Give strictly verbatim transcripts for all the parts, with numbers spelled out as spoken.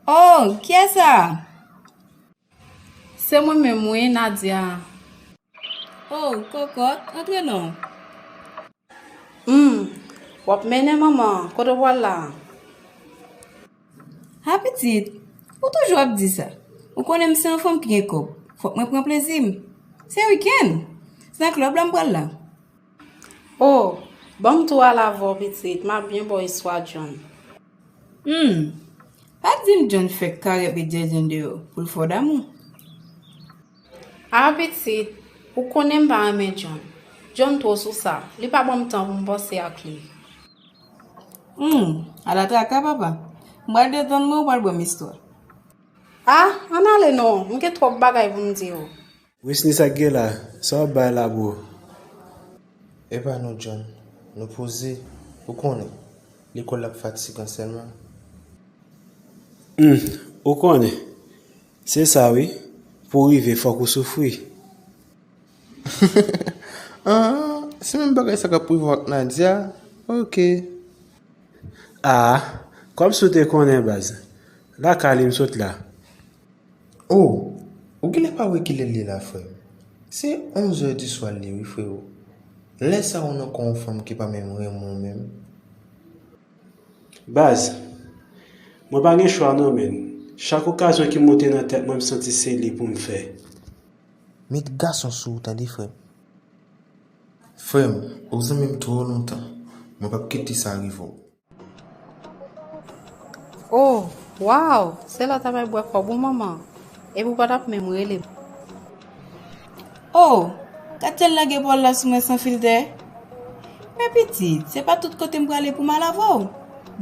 Oh, kiyès sa? Se mwen menm wi, Nadia. Oh, kòkòt, antre non. Hmm, w ap mennen manman, kote w pral la? Ha pitit, ou toujou ap di sa. Ou konnen m se yon fanm ki gen kòb. Fòk mwen pran plezi m. Se wikenn. Se nan klèb la m pral la. Oh, ban m tou al avè w pitit, m ap byen ba w istwa John. Hmm, pa di m John fèk kare epi Jason deyò pou l fè w damou. A pitit, ou konnen m pa renmen John. John twò sou sa, li pa ban m tan pou m panse ak li. Hmm, ala traka papa. M pral detann mwen, ou pral ban m istwa. A, ann ale non, m gen twòp bagay pou m di w. Wisnis ak Gela, sa w ap bay la bro? Epa nou John, nou poze, ou konnen, lekòl la ap fatigan sèlman. Hmm, ou konnen, se sa wi, pou w rive fòk ou soufri. Ah, se menm bagay sa k ap rive w ak Nadia? Ok. Ah, kòmsi w te konnen baz. Lakay li m sot la. Oh, ou genlè pa wè kilè l ye la frè m. Se onz è di swa l ye wi frero. Lè sa ou nan kò yon fanm ki pa menm renmen w menm. Baz, mwen pa gen chwa non menn. Chak okazyon ki monte nan tèt mwen m santi se li pou m fè. Met gason sou ou tande frè m. Frè m, ou zanmi m twò lontan. Mwen p ap kite sa rive w. Oh, waw, se lè w ta bay bwè kòb ou manman, epi w pa t ap menm rele m. Oh, gad jan l lage pawòl la sou mwen san filtè. Men pitit, se pa tout kote m prale pou m al avè w.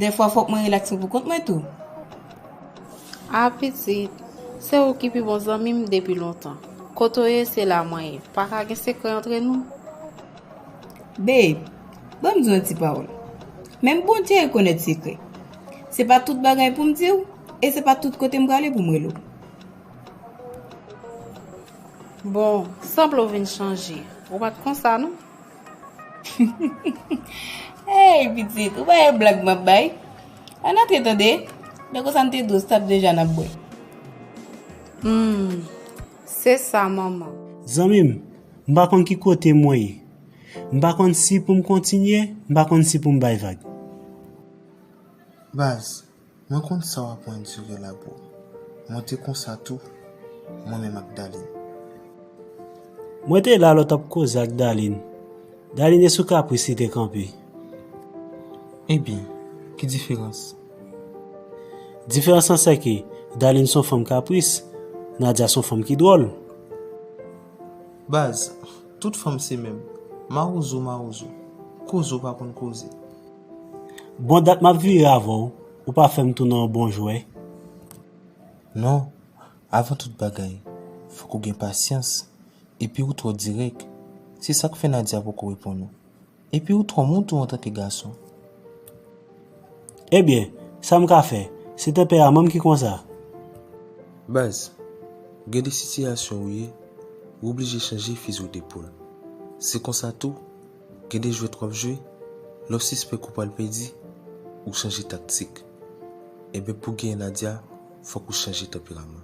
Dèfwa fòk mwen rilaks mwen pou kont mwen tou. A pitit, se ou ki pi bon zanmi m depi lontan. Kote w ye, se la mwen ye. Pa ka gen sekrè antre nou. Babe, ban m di w yon ti pawòl. Menm Bondye rekonèt sekrè. Se pa tout bagay pou m di w, e se pa tout kote m prale pou m rele w. Bon, sanble w vin chanje. Ou pa t konsa non. Hey, pitit, ou pa wè blag m ap bay? Ann antre tande. Lè konsa m te di w, s t ap deja n ap bwè. Hmm, se sa, manman. Zanmi m, m pa konn ki kote mwen ye. M pa konn si pou m kontinye, m pa konn si pou m bay vag. Baz, mwen konn sa w ap andire la bro. Mwen te konsa tou, mwen menm ak Darline. Mwen te la lè w t ap koze ak Darline. Darline e sou kapris li te kanpe. Ebyen, ki diferans? Diferans lan se ke Darline se yon fanm kapris, Nadia se yon fanm ki dwòl. Baz, tout fanm se menm. Mawozo, mawozo. Koze w pa konn koze. Bon dat m ap vire avè w, ou pa fè m tounen yon bon jwè. Non, avan tout bagay, fòk ou gen pasyans, epi ou twò dirèk. Se sa k fè Nadia poko reponn ou. Epi ou twò mou tou antanke gason. Ebyen, sa m ka fè? Se tanperaman m ki konsa. Baz, gen de sitiyasyon ou ye, ou oblije chanje fizi w depòl. Se konsa tou, gen de jwèt w ap jwe, lè w sispèk ou pral pèdi, ou chanje taktik. Ebyen pou genyen Nadia, fòk ou chanje tanperaman.